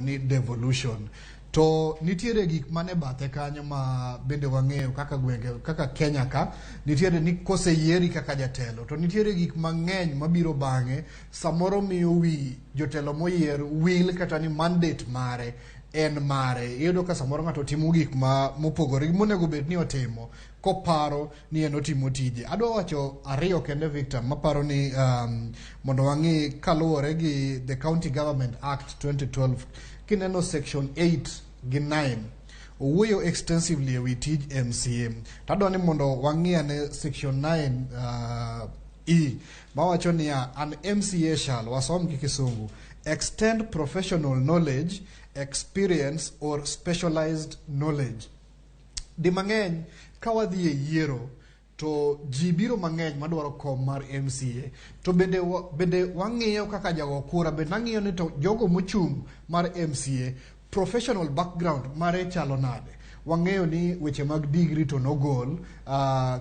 ni devolution. To nitiere gik mane bathe kanyo ma bende wang'eyo kaka gwenge kaka Kenya ka nitiere ni koseyieri kaka jatelo to nitiere gik mang'eny mabiro bang'e samoro miyo wi jotelo moyier wil kata ni mandate mare en mare. Iyudo ka samoro ng'ato timo gik ma mopogore gi monego bed ni otimo koparo ni en otimo tije. Adwa wacho ariyo kende Victor maparo ni mondo wang'i kaluwore gi the County Government Act 2012 kineno section 8 gi 9 owuoyo extensively ewi tij MCA. To adwa ni mondo wang'i ane section 9 E mawacho niya an MCA shall wasom gi kisungu extend professional knowledge, experience or specialized knowledge. Di mang'eny ka wadhi e yiero to ji biro mang'eny madwaro kom mar MCA to bende bende wang'iyo kaka jago kura bende ang'iyo ni to jogo mochung' mar MCA professional background mare chalo nade. Wang'eyo ni weche mag degree to nogol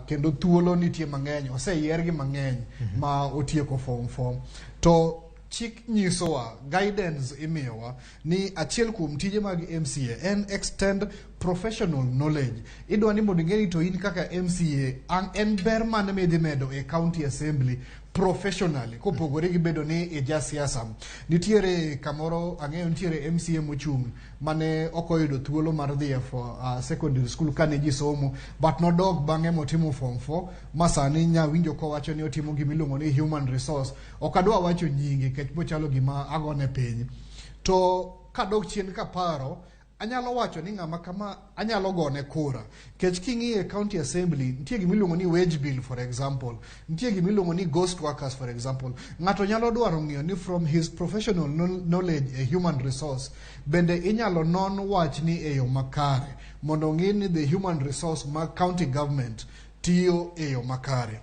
kendo thuolo nitie mang'eny oseyiergi mang'eny ma otieko form 4 to chik nyisowa guidance imiyowa ni achiel kuom tije mag MCA en extend professional knowledge. Idwa ni mondo ing'e ni to in kaka MCA en ber mane midhi medo e county assembly professionally kopogore gi bedo ni ija siasa. Nitiere kamoro ang'eyo nitiere MCA mochung' mane ok oyudo thuolo mar dhi e secondary school kane ji somo but nodok bang'e motimo form 4 ma sani nyawinjo kowacho ni otimo gimiluongo ni human resource. Ok adwa wacho nyinge nikech bochalo gima agone piny. To kadok chien kaparo anyalo wacho ni ng'ama kama anyalo gone kura nikech king'iyo e county assembly nitie gimiluongo ni wage bill for example, nitie gimiluongo ni ghost workers for example. Ng'ato nyalo dwaro ng'iyo ni from his professional knowledge e human resource bende inyalo non wachni e yo makare mondo ong'i ni the human resource mag county government tiyo e yo makare.